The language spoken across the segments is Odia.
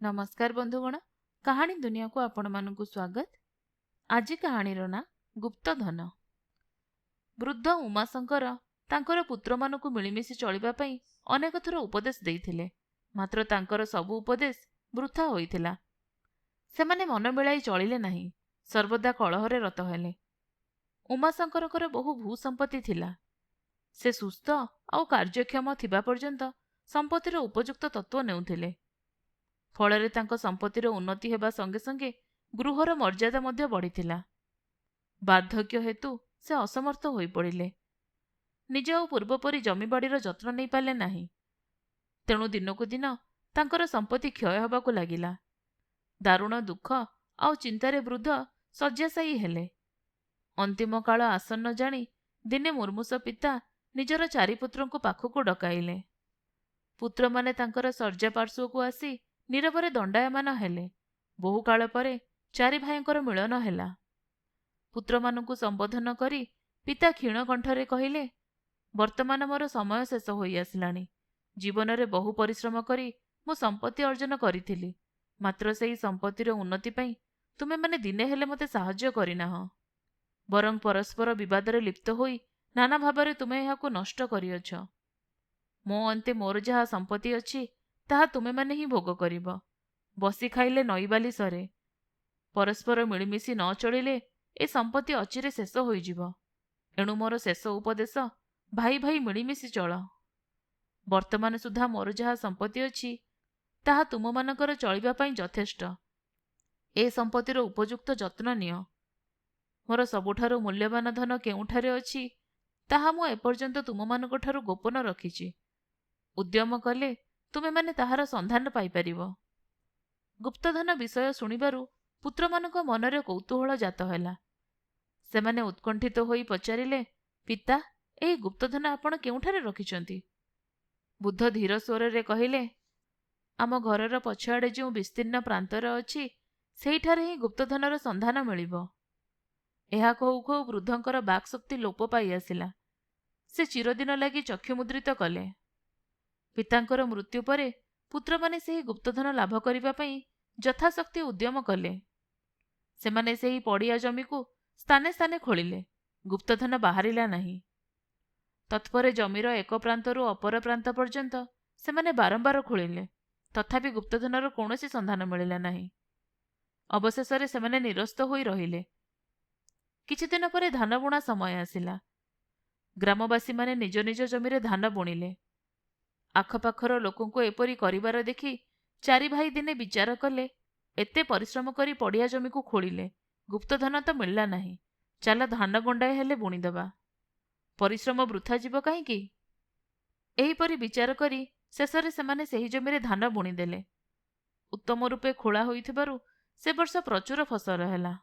ନମସ୍କାର ବନ୍ଧୁଗଣ, କାହାଣୀ ଦୁନିଆକୁ ଆପଣମାନଙ୍କୁ ସ୍ୱାଗତ। ଆଜି କାହାଣୀର ନାଁ ଗୁପ୍ତଧନ। ବୃଦ୍ଧ ଉମାଶଙ୍କର ତାଙ୍କର ପୁତ୍ରମାନଙ୍କୁ ମିଳିମିଶି ଚଳିବା ପାଇଁ ଅନେକ ଥର ଉପଦେଶ ଦେଇଥିଲେ, ମାତ୍ର ତାଙ୍କର ସବୁ ଉପଦେଶ ବୃଥା ହୋଇଥିଲା। ସେମାନେ ମନ ମିଳାଇ ଚଳିଲେ ନାହିଁ, ସର୍ବଦା କଳହରେ ରତ ହେଲେ। ଉମାଶଙ୍କରଙ୍କର ବହୁ ଭୂସମ୍ପତ୍ତି ଥିଲା। ସେ ସୁସ୍ଥ ଆଉ କାର୍ଯ୍ୟକ୍ଷମ ଥିବା ପର୍ଯ୍ୟନ୍ତ ସମ୍ପତ୍ତିର ଉପଯୁକ୍ତ ତତ୍ତ୍ୱ ନେଉଥିଲେ। ଫଳରେ ତାଙ୍କ ସମ୍ପତ୍ତିର ଉନ୍ନତି ହେବା ସଙ୍ଗେ ସଙ୍ଗେ ଗୃହର ମର୍ଯ୍ୟାଦା ମଧ୍ୟ ବଢ଼ିଥିଲା। ବାର୍ଦ୍ଧକ୍ୟ ହେତୁ ସେ ଅସମର୍ଥ ହୋଇପଡ଼ିଲେ। ନିଜ ଆଉ ପୂର୍ବପରି ଜମିବାଡ଼ିର ଯତ୍ନ ନେଇପାରିଲେ ନାହିଁ। ତେଣୁ ଦିନକୁ ଦିନ ତାଙ୍କର ସମ୍ପତ୍ତି କ୍ଷୟ ହେବାକୁ ଲାଗିଲା। ଦାରୁଣ ଦୁଃଖ ଆଉ ଚିନ୍ତାରେ ବୃଦ୍ଧ ଶଯ୍ୟାଶାୟୀ ହେଲେ। ଅନ୍ତିମ କାଳ ଆସନ୍ନ ଜାଣି ଦିନେ ମୁର୍ମୁଷ ପିତା ନିଜର ଚାରି ପୁତ୍ରଙ୍କୁ ପାଖକୁ ଡକାଇଲେ। ପୁତ୍ରମାନେ ତାଙ୍କର ଶଯ୍ୟା ପାର୍ଶ୍ୱକୁ ଆସି ନୀରବରେ ଦଣ୍ଡାୟମାନ ହେଲେ। ବହୁକାଳ ପରେ ଚାରି ଭାଇଙ୍କର ମିଳନ ହେଲା। ପୁତ୍ରମାନଙ୍କୁ ସମ୍ବୋଧନ କରି ପିତା କ୍ଷୀଣ କଣ୍ଠରେ କହିଲେ, ବର୍ତ୍ତମାନ ମୋର ସମୟ ଶେଷ ହୋଇ ଆସିଲାଣି। ଜୀବନରେ ବହୁ ପରିଶ୍ରମ କରି ମୁଁ ସମ୍ପତ୍ତି ଅର୍ଜନ କରିଥିଲି, ମାତ୍ର ସେହି ସମ୍ପତ୍ତିର ଉନ୍ନତି ପାଇଁ ତୁମେମାନେ ଦିନେ ହେଲେ ମୋତେ ସାହାଯ୍ୟ କରିନାହଁ। ବରଂ ପରସ୍ପର ବିବାଦରେ ଲିପ୍ତ ହୋଇ ନାନା ଭାବରେ ତୁମେ ଏହାକୁ ନଷ୍ଟ କରିଅଛ। ମୋ ଅନ୍ତେ ମୋର ଯାହା ସମ୍ପତ୍ତି ଅଛି, ତାହା ତୁମେମାନେ ହିଁ ଭୋଗ କରିବ। ବସି ଖାଇଲେ ନଈବାଲି ସରେ। ପରସ୍ପର ମିଳିମିଶି ନ ଚଳିଲେ ଏ ସମ୍ପତ୍ତି ଅଚିରେ ଶେଷ ହୋଇଯିବ। ଏଣୁ ମୋର ଶେଷ ଉପଦେଶ, ଭାଇ ଭାଇ ମିଳିମିଶି ଚଳ। ବର୍ତ୍ତମାନ ସୁଦ୍ଧା ମୋର ଯାହା ସମ୍ପତ୍ତି ଅଛି, ତାହା ତୁମମାନଙ୍କର ଚଳିବା ପାଇଁ ଯଥେଷ୍ଟ। ଏ ସମ୍ପତ୍ତିର ଉପଯୁକ୍ତ ଯତ୍ନ ନିଅ। ମୋର ସବୁଠାରୁ ମୂଲ୍ୟବାନ ଧନ କେଉଁଠାରେ ଅଛି, ତାହା ମୁଁ ଏପର୍ଯ୍ୟନ୍ତ ତୁମମାନଙ୍କଠାରୁ ଗୋପନ ରଖିଛି। ଉଦ୍ୟମ କଲେ ତୁମେମାନେ ତାହାର ସନ୍ଧାନ ପାଇପାରିବ। ଗୁପ୍ତଧନ ବିଷୟ ଶୁଣିବାରୁ ପୁତ୍ରମାନଙ୍କ ମନରେ କୌତୂହଳ ଜାତ ହେଲା। ସେମାନେ ଉତ୍କଣ୍ଠିତ ହୋଇ ପଚାରିଲେ, ପିତା, ଏହି ଗୁପ୍ତଧନ ଆପଣ କେଉଁଠାରେ ରଖିଛନ୍ତି? ବୁଦ୍ଧ ଧୀର ସ୍ୱରରେ କହିଲେ, ଆମ ଘରର ପଛଆଡ଼େ ଯେଉଁ ବିସ୍ତୀର୍ଣ୍ଣ ପ୍ରାନ୍ତର ଅଛି, ସେହିଠାରେ ହିଁ ଗୁପ୍ତଧନର ସନ୍ଧାନ ମିଳିବ। ଏହା କହୁ କହୁ ବୃଦ୍ଧଙ୍କର ବାକ୍ଶକ୍ତି ଲୋପ ପାଇ ଆସିଲା। ସେ ଚିରଦିନ ଲାଗି ଚକ୍ଷୁ ମୁଦ୍ରିତ କଲେ। ପିତାଙ୍କର ମୃତ୍ୟୁ ପରେ ପୁତ୍ରମାନେ ସେହି ଗୁପ୍ତଧନ ଲାଭ କରିବା ପାଇଁ ଯଥାଶକ୍ତି ଉଦ୍ୟମ କଲେ। ସେମାନେ ସେହି ପଡ଼ିଆ ଜମିକୁ ସ୍ଥାନେ ସ୍ଥାନେ ଖୋଳିଲେ, ଗୁପ୍ତଧନ ବାହାରିଲା ନାହିଁ। ତତ୍ପରେ ଜମିର ଏକ ପ୍ରାନ୍ତରୁ ଅପର ପ୍ରାନ୍ତ ପର୍ଯ୍ୟନ୍ତ ସେମାନେ ବାରମ୍ବାର ଖୋଳିଲେ, ତଥାପି ଗୁପ୍ତଧନର କୌଣସି ସନ୍ଧାନ ମିଳିଲା ନାହିଁ। ଅବଶେଷରେ ସେମାନେ ନିରସ୍ତ ହୋଇ ରହିଲେ। କିଛିଦିନ ପରେ ଧାନ ବୁଣା ସମୟ ଆସିଲା। ଗ୍ରାମବାସୀମାନେ ନିଜ ନିଜ ଜମିରେ ଧାନ ବୁଣିଲେ। ଆଖପାଖର ଲୋକଙ୍କୁ ଏପରି କରିବାର ଦେଖି ଚାରି ଭାଇ ଦିନେ ବିଚାର କଲେ, ଏତେ ପରିଶ୍ରମ କରି ପଡ଼ିଆ ଜମିକୁ ଖୋଳିଲେ, ଗୁପ୍ତଧନ ତ ମିଳିଲା ନାହିଁ, ଚାଲ ଧାନ ଗଣ୍ଡାଏ ହେଲେ ବୁଣିଦେବା, ପରିଶ୍ରମ ବୃଥା ଯିବ କାହିଁକି? ଏହିପରି ବିଚାର କରି ଶେଷରେ ସେମାନେ ସେହି ଜମିରେ ଧାନ ବୁଣିଦେଲେ। ଉତ୍ତମ ରୂପେ ଖୋଳା ହୋଇଥିବାରୁ ସେ ବର୍ଷ ପ୍ରଚୁର ଫସଲ ହେଲା।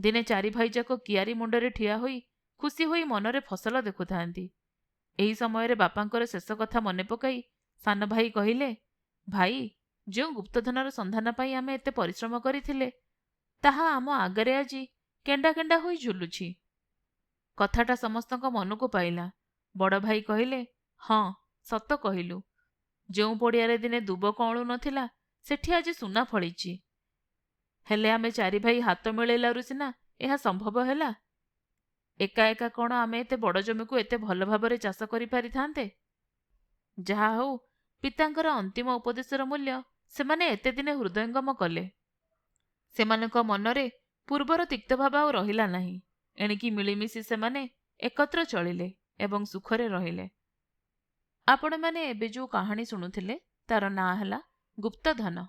ଦିନେ ଚାରି ଭାଇଯାକ କିଆରି ମୁଣ୍ଡରେ ଠିଆ ହୋଇ ଖୁସି ହୋଇ ମନରେ ଫସଲ ଦେଖୁଥାନ୍ତି। ଏହି ସମୟରେ ବାପାଙ୍କର ଶେଷ କଥା ମନେ ପକାଇ ସାନ ଭାଇ କହିଲେ, ଭାଇ, ଯେଉଁ ଗୁପ୍ତଧନର ସନ୍ଧାନ ପାଇଁ ଆମେ ଏତେ ପରିଶ୍ରମ କରିଥିଲେ, ତାହା ଆମ ଆଗରେ ଆଜି କେଣ୍ଡା କେଣ୍ଡା ହୋଇ ଝୁଲୁଛି। କଥାଟା ସମସ୍ତଙ୍କ ମନକୁ ପାଇଲା। ବଡ଼ ଭାଇ କହିଲେ, ହଁ, ସତ କହିଲୁ। ଯେଉଁ ପଡ଼ିଆରେ ଦିନେ ଦୁବ କଅଁଳୁ ନଥିଲା, ସେଠି ଆଜି ସୁନା ଫଳିଛି। ହେଲେ ଆମେ ଚାରି ଭାଇ ହାତ ମିଳେଇଲାରୁ ସିନା ଏହା ସମ୍ଭବ ହେଲା। ଏକା ଏକା କ'ଣ ଆମେ ଏତେ ବଡ଼ ଜମିକୁ ଏତେ ଭଲ ଭାବରେ ଚାଷ କରିପାରିଥାନ୍ତେ? ଯାହା ହଉ, ପିତାଙ୍କର ଅନ୍ତିମ ଉପଦେଶର ମୂଲ୍ୟ ସେମାନେ ଏତେ ଦିନେ ହୃଦୟଙ୍ଗମ କଲେ। ସେମାନଙ୍କ ମନରେ ପୂର୍ବର ତିକ୍ତଭାବ ଆଉ ରହିଲା ନାହିଁ। ଏଣିକି ମିଳିମିଶି ସେମାନେ ଏକତ୍ର ଚଳିଲେ ଏବଂ ସୁଖରେ ରହିଲେ। ଆପଣମାନେ ଏବେ ଯେଉଁ କାହାଣୀ ଶୁଣୁଥିଲେ, ତାର ନାଁ ହେଲା ଗୁପ୍ତଧନ।